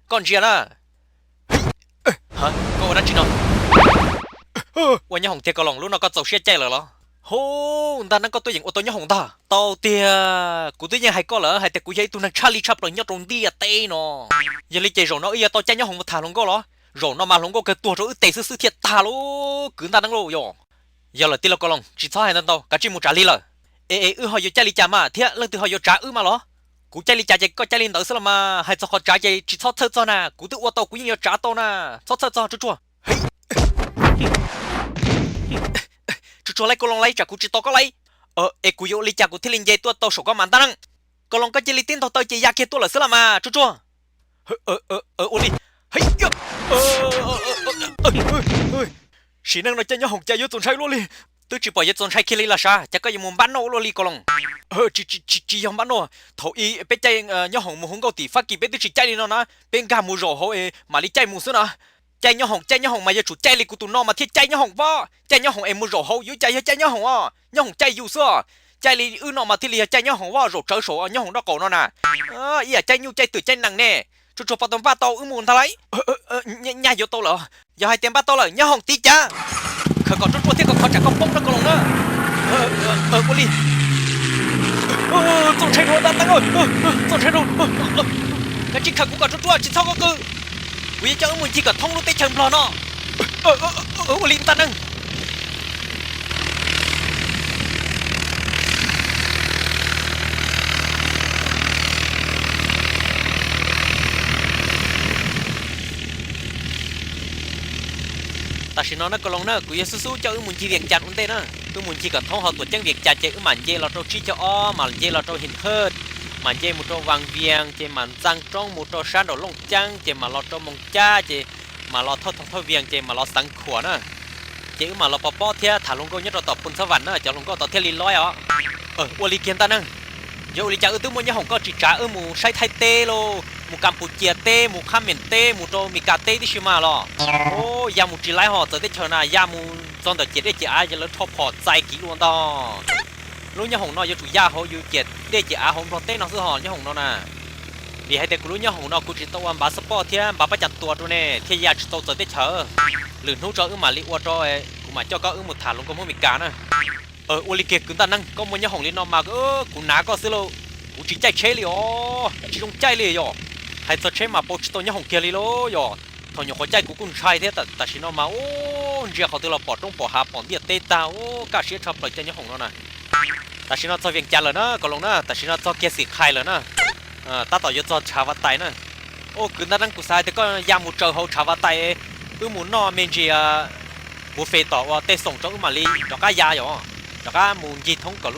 Koj ntsia na. Koj ua dab tsi no? Ua nyob hoom tiag Koj Loos, lub no koj txaus siab caij lawm los? Hub, Ntaj Neeb koj tuaj yeem ua tau nyob hoom ntag. Tau tiag, kuv twb yeej hais koj lawm hais tias kuv yog ib tug neeg tshaj li tshaj plaws nyob rau ntiaj teb no. Yog li ces zaum no wb yuav tau caij nyob hoom mus tham hluas nkauj los? Zaum no mas hluas nkauj kawg tuag rau wb tes xwb xwb thiaj tag lauj, kwv Ntaj Neeb lauj yom. Yog lawm tij laug Koj Loos, tsis txhob hais ntau ntau, kav tsij mus tsav li lawm. Es es wb ho yuav caij li cas mas thiab leej twg ho yuav tsav wb mas los? Kuv caij li cas ces koj caij li ntawd xwb los mas, hais txog qhov tsav ces tsis txhob txhawj txog na, kuv twb ua tau kuv yeej yuav tsav tau na, txhob txhawj txog Tsuag Tsuag. Tsuag Tsuag lauj, Koj Loos lauj, tsam kuv tsis tau koj lauj. Es kuv yuav ua li cas kuv thiaj li nce tuaj tau saum koj mas Ntaj Neeb? Koj Loos koj cia li tib ntaug taw ces ya kiag tuaj lawm xwb los mas Tsuag Tsuag. Ua li. Sim neej no caij nyob hoom cas yuav txaus ntshai luaj li. Twb tsis pom yuav txaus ntshai kiag li los sav, cas koj yuav mus npab noj luaj li Koj Loos? Tsis, tsis yog npab noj, thaum ub peb caij nyob hoom mus hu nkauj tim Fab Kis peb twb tsis caij li no na, peb nkag mus zaum hauv es mam li caij mus xwb na. Caij nyob hoom, caij nyob hoom mas yuav tsum caij li kuv tus no mas thiaj caij nyob hoom pob. Caij nyob hoom es mus zaum hauv yuav cas yog caij nyob hoom os, nyob hoom caij yus xwb os. Caij li wb no mas thiaj li yog caij nyob hoom os, zaum tsawv saum nyob hoom nraub qaum no na. Ib yam caij nyuj caij twm caij nees ne. Tsuag Tsuag pom tau npaj tau wb mus ntag lauj. Nyaj yuav tau lawm, yog hais tias npaj tau lawm nyob hoom tiv cas. Khawm kom ruaj ruaj thiab kom khov tsam koj poob na Koj Loos na. Ua li. Txaus ntshai rau Ntaj Neeb, txaus ntshai rau. Kav tsij khawm kuv kom ruaj ruaj tsis txhob qw. Kuv yuav coj wb mus ncig kom thoob lub teb chaws Nplog no. Ua li Ntaj Neeb. Tam sim no na Koj Loos na, kuv yuav xub xub coj wb mus ncig Vias Cas ua ntej na. Wb mus ncig kom thoob hauv tuam ceeb Vias Cas ces wb mam nce los rau tsib caug ob, mam nce los rau Him Hwj, mam nce mus rau Vas Vias ces mam ntxaa roob mus rau sab nraum Looj Ceeb ces mam los rau Moos Cab ces mam los thauj Thoo Thauj Vias ces mam los Xeev Khuam na. Ces wb mam los pov pob thiab tham hluas nkauj nyob rau tom Pus Ntxhab Vam na, cov hluas nkauj tod thiaj li loib os. Ua li kiag Ntaj Neeb. Yog ua li cas wb twb muaj nyob hoom koj tsis tsav wb mus saib Thaib teb lauj, mus Kas Pus Cias teb, mus Qhab Meem teb, mus rau Mes Kas teb tib si mas los? Ya mus tsis laib ho txawv teb chaws na, ya mus txog ntawm ciam dej ciam av lawv rho phom txais kiv lua ntag. Lub nyob hoom no yuav tsum ya hauv yus ciam dej ciam av hauv Nplog teb no xwb ho nyob hoom no na. Vim hais tias kuv lub nyob hoom no kuv tsis tau ua npav xab poj thiab npav pab cas tua rau ne thiaj ya tsis tau txawv teb chaws. Lwm hnub tso wb mam li ua rau, kuv mam coj koj wb mus tham hluas nkauj Hmoob Mes Kas na. Ua li kiag kwv Ntaj Neeb, koj muaj nyob hoom li no mas kuv hnav koj xwb lauj. Kuv tsis caij tsheb li os, tsis zoo caij li yom. Hais txog tsheb mas pauv tsis tau nyob hoom kiag li lauj yom. Thaum nyuam qhuav caij kuv kuj ntshai thiab, tam sim no mas ub, ntsia qhov twg los pom roob pom hav pom ntiaj teb tag, ub, kaj siab tshaj plaws caij nyob hoom no na. Tam sim no txog Vias Cas lawm na Koj Loos na, tam sim no txog kiag Xim Qhais lawm na. Tab tom yuav txog Tshav Vaj Tais na. Ub, kwv Ntaj Neeb, kuv xav hais tias koj ya mus tsaws hauv Tshav Vaj Tais, wb mus noj me ntsis buffet tom uas tej xoom rau wb mam li rov qab ya yom. Rov qab mus ncig thoob kom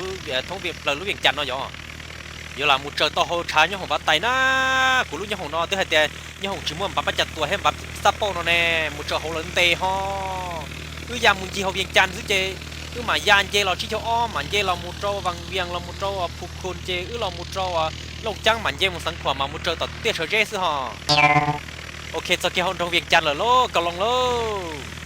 thoob plaws lub Vias Cas no yom. Yuav lam mus tsaws tau hauv tshav nyob hoom Vaj Tais na. Kuv lub nyob hoom no twb hais tias nyob hoom tsis muaj npav pab cas tua thiab npav xab poj no ne, mus tsaws hauv lawv ntes ho. Wb ya mus ncig hauv Vias Cas xwb ces wb mam ya nce los tsib caug ob mam nce los mus rau Vas Vias los mus rau Phu Khun ces wb los mus rau Looj Ceeb mam nce mus Xeev Khuam mam mus tsaws tom tiaj Sawv Zeb xwb ho. Ok, txog kiag hauv nroog Vias Cas lawm lauj, Koj Loos lauj.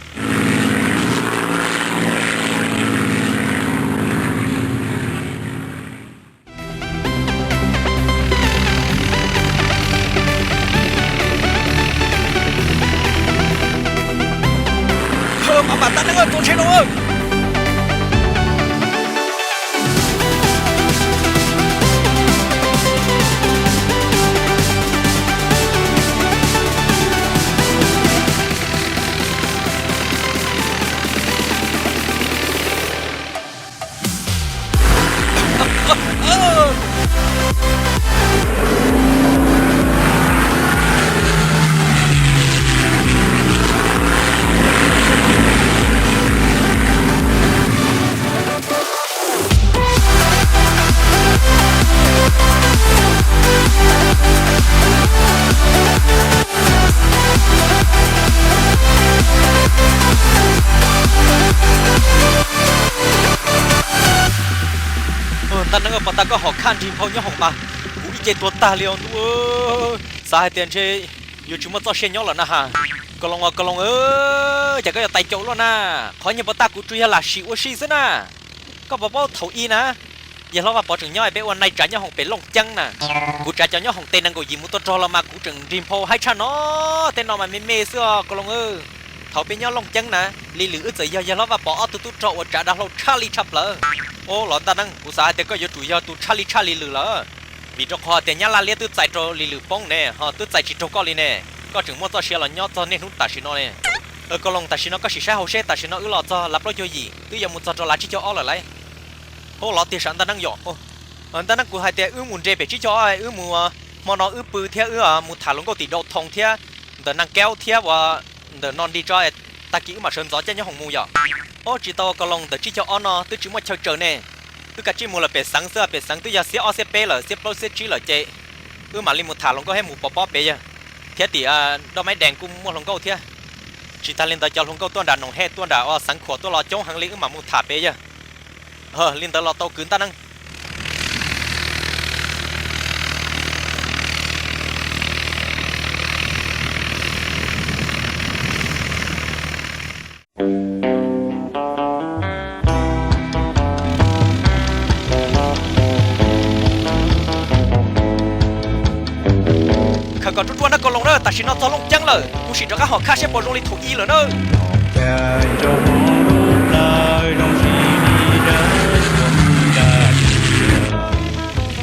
Ntaj Neeb, puas tas koj hom khaj nrig nphau nyob hoom mas kuv ib ce tuag tag li os ntuj. Xav hais tias ntshe yuav tsis muaj txoj sia nyob lawm na has. Koj Loos, Koj Loos, cas koj yuav tais caum luaj na. Qhov nyiaj puas tas kuv tsuas yog lam sim ua si xwb na. Koj puas paub thaum ub na, Yawg hlob Vaj Pov tseem nyob peb ua nai tsav nyob hoom pem Looj Ceeb na. Kuv tsav cov nyob hoom tes nees nkaum yim mus tuaj rog los mas kuv tseem nrig nphau haib tshaj no. Tej no mas me me xwb os Koos Loos. Thaum peb nyob Looj Ceeb na, Lis Lwm wb txawm yog yawg hlob Vaj Pov ob tug tub rog uas tsav dav hlau tshaj li tshaj plaws. Ub, los Ntaj Neeb, kuv xav hais tias koj yuav tsum yog tus tshaj li tshaj Lis Lwm lawm, vim rau qhov tias Nyab Laj liab twb txais rau Lis Lwm poob ne ho twb txais tsis raug koj li ne. Koj tseem muaj txoj sia los nyob txog niaj hnub tam sim no ne. Koos Loos, tam sim no koj sim saib hauv seb, tam sim no wb los txog lav plaub caug yim twb yuav mus txog rau lav tsib caug ob lawm lauj. Ub, los tiag sav Ntaj Neeb yom. Ntaj Neeb, kuv hais tias wb mus nres pem tsib caug ob, wb mus, hmo no wb pw thiab wb mus tham hluas nkauj tim Dau Thoo thiab ntawm Naj Kaub thiab uas ntawm no nrig tso, tag kis wb mam sawv ntxov coj nyob hoom mus yom. Ub, tsis tau Koos Loos, ntawm tsib caug ob no twb tsis muaj chaw tsaws ne. Wb kav tsij mus lawm pem xeev xwb, pem xeev twb yog xiab ob xiab peb lawm, xiab plaub xiab tsib lawm ces wb mam li mus tham hluas nkauj thiab mus pov pob pem yawg. Thiab tim Doj Maib Dees kuj muaj hluas nkauj thiab. Tsis tas li ntawd cov hluas nkauj tuaj nram Noom Hej tuaj nram uas xeev Khuam tuaj los coob heev li, wb mam mus tham pem yawg. Li ntawd los tau kwv Ntaj Neeb. Khawm kom ruaj ruaj nawb Koos Loos na, tam sim no txog Looj Ceeb lawm, kuv sim rov qab hom khaj seb puas zoo li thaum ub lawm na.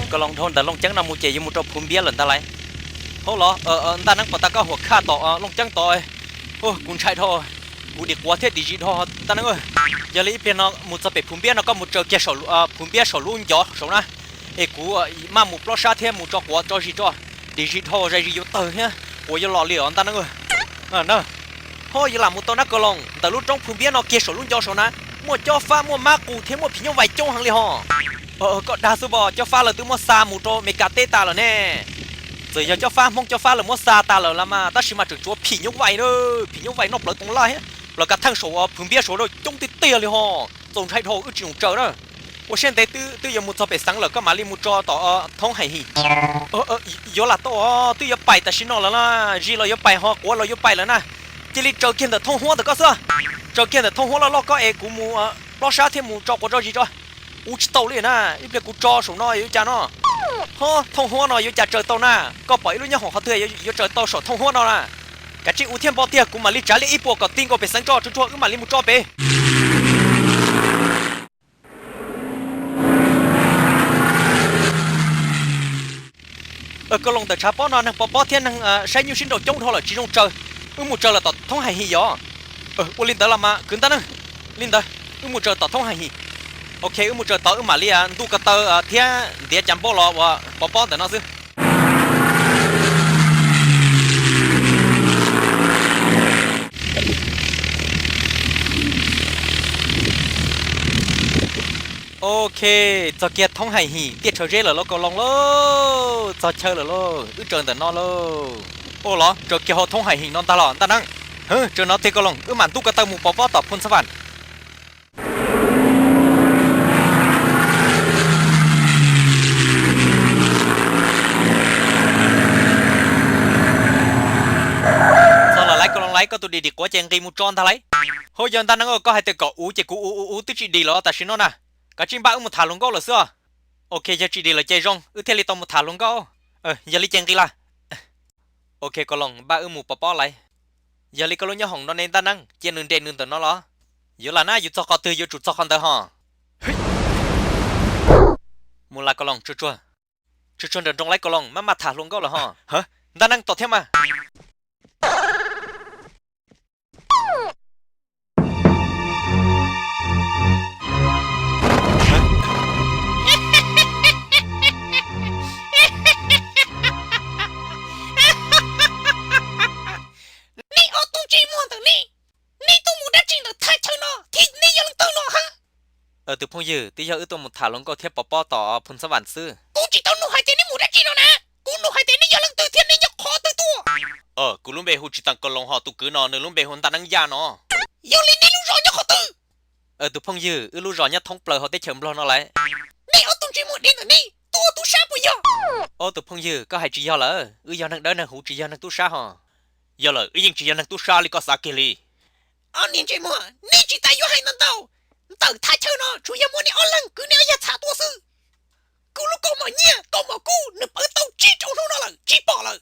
Koos Loos, dhau ntawm Looj Ceeb no mus ces yuav mus rau Phuv Npiab lawm ntag lauj. Hauj los, Ntaj Neeb, puas tas koj hom khaj tom Looj Ceeb tod? Kuv ntshai dhau, kuv dim quav thiab dim zis dhau Ntaj Neeb. Yog li ib pliag no mus txog pem Phuv Npiab no koj mus tsaws kiag Phuv Npiab saum lub ncov saud na, es kuv maj mus plob sab thiab mus tso quav tso zis tso, dim zis dhau zais zis yuav tawg thiab quav yuav los li os Ntaj Neeb. Ho yuav lam mus tau na Koos Loos, ntawm lub roob Phuv Npiab no kiag saum lub ncov saud na, muaj cob fab muaj mab qus thiab muaj phim nyuj vais coob heev li ho. Koj dag xwb pom, cob fab lawv twb muab xa mus rau Meskas teb tas lawm ne. Txawm yog cob fab Hmoob cob fab lawv muab xa tas lawm los mas tab sis mas tseem tshuav phim nyuj vais na, phim nyuj vais noj plawv toov laj thiab plawv kav theej saum Phuv Npiab saud coob tiag tiag li ho. Txaus ntshai dhau, wb tsis mus tsaws na. Ua siab ntev, twb yuav mus txog pem xeev lawm koj mam li mus tso tom Thoob Hais His. Yuav lam tau os, twb yuav pais tam sim no lawm na, zis los yuav pais ho quav los yuav pais lawm na. Cia li tsaws kiag ntawm thooj huab ntawm koj xwb. Tsaws kiag ntawm thooj huab loj loj koj es kuv mus plob sab thiab mus tso quav tso zis tso. Ua tsis tau li na, ib pliag kuv tso saum no yuav cas no? Ho thooj huab no yuav cas tsaws tau na? Koj pom ib lub nyob hoom qhov twg yuav tsaws tau saum thooj huab no na? Kav tsij ua thiab npo tiag, kuv mam li tsav liaj ib puas kom ti nkaus pem xeev tso, tsuag tsuag wb mam li mus tso pem. Koos Loos, ntawm tshav pob no neeg pov pob thiab neeg saib nyuj sib nraus coob dhau lawm tsis zoo tsaws. Wb mus tsaws lawm tom Thoob Hais His yom. Ua li ntawd los mas kwv Ntaj Neeb, li ntawd wb mus tsaws tom Thoob Hais His. Ok, wb mus tsaws tod wb mam li ntuj ko taw thiab ntiav cas npauj los uas pov pob ntawm no xwb. Ok, txog kiag Thoob Hais His tiaj tshaw zeb lawm lauj Koos Loos lauj, txog chaw lawm lauj, wb tsaws ntawm no lauj. Ua los tsaws kiag hauv Thoob Hais His no ntag los Ntaj Neeb. Tsaws no tiag Koos Loos, wb mam ntuj ko taw mus pov pob tom Phoo Xab Vam. Txog lawm lauj Koos Loos lauj, koj tus dim dim quav ces nqis mus tso ntag lauj. Hauj, yog Ntaj Neeb, koj hais tias kom uv ces kuv uv uv uv twb tsis dim los tam sim no na. Kav tsij npaj wb mus tham hluas nkauj lawm xwb os. Ok, yog tsis dim lawm ces zoo, wb thiaj li tau mus tham hluas nkauj. Yog li ces nqis lawm. Ok Koos Loos, npaj wb mus pov pob lauj. Yog li koj lub nyob hoom no ne Ntaj Neeb, cia nws nres nws ntawm no los. Yuav lam na, yus txog qhov twg yuav tsum txog qhov ntawd ho. Mus lawm Koos Loos, tsuag tsuag. Tsuag tsuag nram nroog lauj Koos Loos, maj maj tham hluas nkauj lawm ho. Ntaj Neeb, tos thiab mas. Nej ob tug ntsej muag ntawm nej, nej tuaj mus dab tsi ntawm thaj chaw no thiab nej yog leej twg no hab? Tus phooj ywg, twb yog wb tuaj mus tham hluas nkauj thiab pov pob tom Phoo Xab Vam xwb. Kuv tsis tau nug hais tias nej mus dab tsi no na, kuv nug hais tias nej yog leej twg thiab nej nyob qhov twg tuaj. Kuv lub npe hu Tsis Teem Koos Loos, ho tus kwv no nws lub npe hu Ntaj Neeb Yaj no. Yog li nej lub zos nyob qhov twg? Tus phooj ywg, wb lub zos nyob thoob plaws hauv teb chaws Nplog no lauj. Nej ob tug ntsej muag dev ntawm nej tuaj ua tub sab puas yog? Ob, tus phooj ywg, koj hais tsis yog lawm, wb yog neeg dawb neeg huv, tsis yog neeg tub sab ho. Yog lawm, wb yeej tsis yog neeg tub sab li koj xav kiag li. Ob niag ntsej muag, nej tsis tas yuav hais ntau ntau. Ntawm thaj chaw no tsuas yog muaj nej ob leeg kwv nej ob yawg txham tuaj xwb. Kuv lub kaus mom nyiaj kaus mom kub nws pawv tau tsib rau hnub no lawm tsis pom lawm.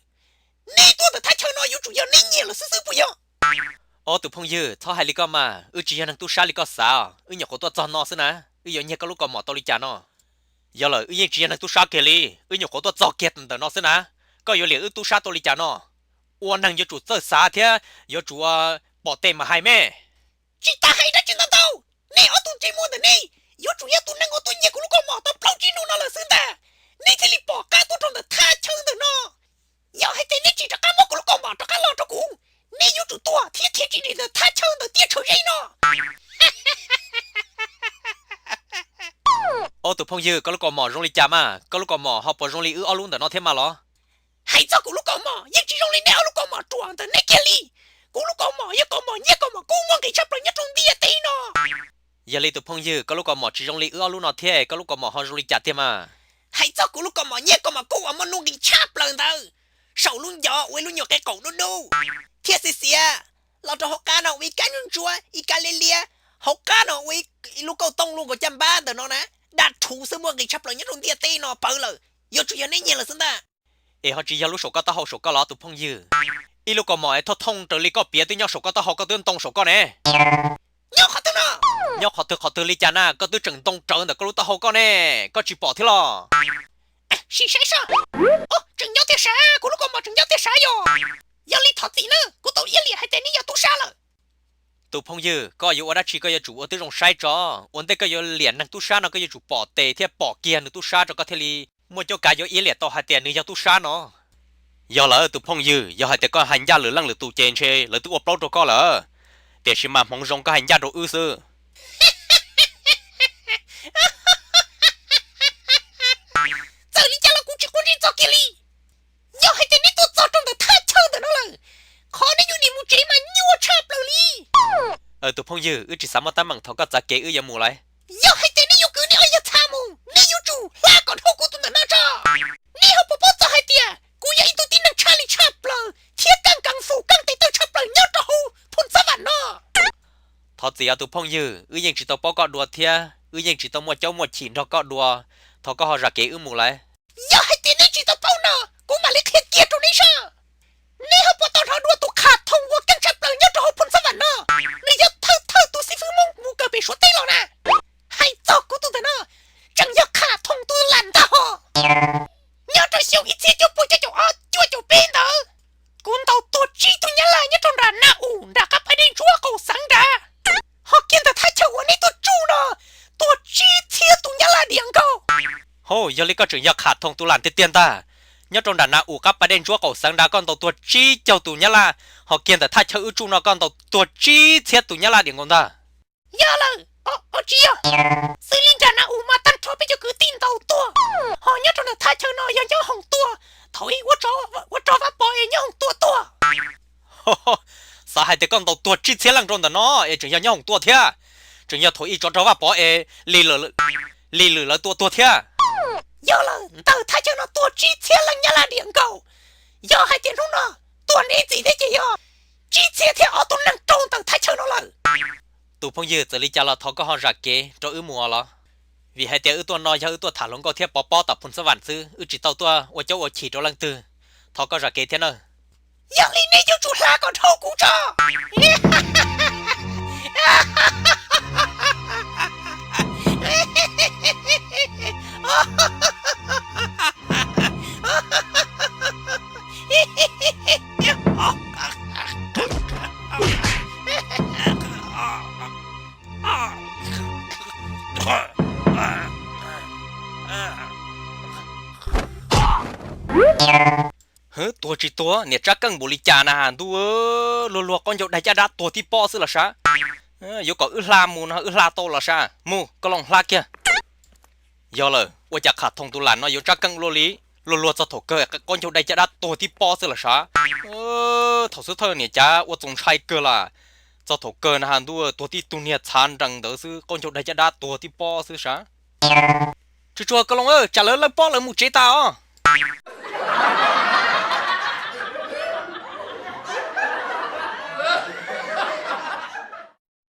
Neb tuaj ntawm thaj chaw no yuav tsum yog neb nyiam lawm xwb xwb puas yog? Ob tus phooj ywg, txhob hais li koj mas, wb tsis yog neeg tub sab li koj xav os. Wb nyuam qhuav tuaj txog no xwb na, wb yuav nyiag koj lub kaus mom tau li cas no? Yog lawm, wb yeej tsis yog neeg tub sab kiag li, wb nyuam qhuav tuaj txog kiag ntawm no xwb na, koj yuav liam wb tub sab tau li cas no? Ua neeg yuav tsum txawj xav thiab yuav tsum pom tes mas hais me. Tsis tas hais dab tsi ntau ntau, nej ob tug ntsej muag ntawm nej yuav tsum yog tus neeg uas tuaj nyiag kuv lub kaus mom tau plaub tsib hnub no lawm xwb ntag, nej thiaj li pom qab tuaj rau ntawm thaj chaw ntawm no. Yog hais tias nej tsis rov qab muab kuv lub kaus mom rov qab los rau kuv, nej yuav tsum tuag thiab khiav tsis dim ntawm thaj chaw ntawm tiaj tshawv zeb no. Ob tus phooj ywg, koj lub kaus mom zoo li cas mas? Koj lub kaus mom ho puas zoo li wb ob lub ntawm no thiab mas los? Hais txog kuv lub kaus mom yeej tsis zoo li nej ob lub kaus mom ruam ntawm nej kiag li. Kuv lub kaus mom yog kaus mom nyiaj kaus mom kub muaj nqis tshaj plaws nyob rau ntiaj teb no. Yog li tus phooj ywg, koj lub kaus mom tsis zoo li wb ob lub no thiab, koj lub kaus mom ho zoo li cas tiag mas? Hais txog kuv lub kaus mom nyiaj kaus mom kub uas muaj nuj nqis tshaj plaws ntawd, saum lub ncov ua ib lub nyuam qe qaum dub dub thiab xiav xiav, los rau hauv qab no ua ib kab ntsuab ntsuab ib kab liab liab, hauv qab no ua ib lub kauj tooj lub nkaus caj npab ntawm no na, daj rhuv xwb muaj nqis tshaj plaws nyob rau ntiaj teb no pawv lawm, yuav tsum yog neb nyiag lawm xwb ntag. Es ho tsis yog lub saum koj taub hau saum koj los tus phooj ywg? Ib lub kaus mom es thooj thooj raws li koj piav twb nyob saum koj taub hau koj twb ntoo saum koj ne. Nyob qhov twg no? Nyob qhov twg qhov twg li cas na, koj twb tseem ntoo rawv ntawm koj lub taub hau koj ne, koj tsis pom thiab los? Sim saib saib. Tseem nyob tiag sav, kuv lub kaus mom tseem nyob tiag sav yog. Yog li thov txim na, kuv tau iab liam hais tias neb yog tub sab lawm. Tus phooj ywg, koj yuav ua dab tsi koj yuav tsum ua tib zoo saib tso. Ua ntej koj yuav liam neeg tub sab no koj yuav tsum pom tes thiab pom kiag nws tub sab rau koj thiaj li muaj cuab kav yuav iab liam tau hais tias nws yog tub sab no. Yog lawm tus phooj ywg, yog hais tias koj hais ncaj lwm leej lwm tus ces ntshe lawv twb ua plaub rau koj lawm. Tiam sis mas hmoov zoo koj hais ncaj rau wb xwb. Txawm li cas los kuv tsis quav ntsej txog kiag li. Yog hais tias neb tuaj txog rau ntawm thaj chaw ntawm no lawm, qhov neb yuav dim mus tsev mas nyuaj tshaj plaws li. Tus phooj ywg, wb tsis xav muaj teeb meem, thov koj txav kev wb yuav mus lawm. Yog hais tias neb yuav kwv neb ob yag txha mus, neb yuav tsum hla kom dhau kuv tus ntawm no tso. Neb ho puas paub txog hais tias kuv yog ib tug tib neeg tshaj li tshaj plaws thiab keej keev fum keej tes taw tshaj plaws nyob rau hauv phoo txab vam no? Thov txim os tus phooj ywg, wb yeej tsis tau paub koj dua thiab wb yeej tsis tau muaj caub muaj chim nrog koj dua. Thov koj ho zam kev wb mus lawm. Yog hais tias neb tsis tau paub no, kuv mam li qhia kiag rau neb saib. Neb ho puas tau hnov dua tus Qham Thoom uas keej tshaj plaws nyob rau hauv phoo txab vam no? Nws yog thawj thawj tus xib fwb Hmoob mus kawm pem Suav teb los na. Hais txog kuv tus ntawm no, tseem yog Qham Thoom tus lam ntag hos. Nyob rau xyoo ib txhiab cuaj pua cuaj caum ob cuaj caum peb ntawd, kuv ntaus tuag tsib tug Nyab Laj nyob rau nram Na Um nram qab pas dej ntsuab qaum xeev nrad. Ho kiag ntawm thaj chaw uas neb tuaj tsuj no, tuag tsib txhiab tus Nyab Laj diam nkaus. Hos, yog li koj tseem yog Qham Thoom tus lam tiag tiag ntag. Nyob rau nram Na Um qab pas dej ntsuab qaum xeev nrad koj ntaus tuag tsib caug tus Nyab Laj, ho kiag ntawm thaj chaw wb tsuj no koj ntaus tuag tsib txhiab tus Nyab Laj diam nkaus ntag. Yog lawm, tsis yog. Xws li nram Na Um mas tag nrho peb cov kwv tij ntaus tuag, ho nyob rau ntawm thaj chaw no yog Nyob Hoom tuag, thaum ub ua rog Vaj Pov es Nyob Hoom tua tuag. Xav hais tias koj ntaus tuag tsib txhiab leej rau ntawm no es tseem yog Nyob Hoom tua thiab, tseem yog thaum ub tsov rog Vaj Pov es Lis Lwm lawv tua tuag thiab. Yog lawm, ntawm thaj chaw no tuag tsib txhiab leej Nyab Laj diam nkaus. Yog hais tias hnub no tuag neb txiv thiab ces yog tsib txhiab thiab ob tug neeg raug ntawm thaj chaw no lawm. Tus phooj ywg, txawm li cas los thov koj ho zam kev rau wb mus los, vim hais tias wb tuaj no yog wb tuaj tham hluas nkauj thiab pov pob tom phoo xab vam xwb, wb tsis tau tuaj ua caub ua chim rau leej twg. Thov koj zam kev thiab nawb. Yog li neb yuav tsum hla kom dhau kuv tso. Hwv, tuag tsis tuag, niam tsab keej npaum li cas na ntuj, luag luag qaub ncaug daig caj dab tuag tib pob xwb los sav. Yuav kom wb hla mus no wb hla tau los sav, mus koj los hla kiag. Yog lawm, ua cas Qham Thoom tus lam no yuav tsab keej luaj li, luag luag txog thaum kawg qaub ncaug daig caj dab tuag tib pob xwb los sav. Thaum xub thawj niam cav ua txaus ntshai kawg las, txog thaum kawg na ntuj tuag tib tug niag txhav nrees ntawd xwb, qaub ncaug daig caj dab tuag tib pob xwb sav. Tsuag tsuag koj los, tsam lawv lawb pob lawv mus tsev tas os.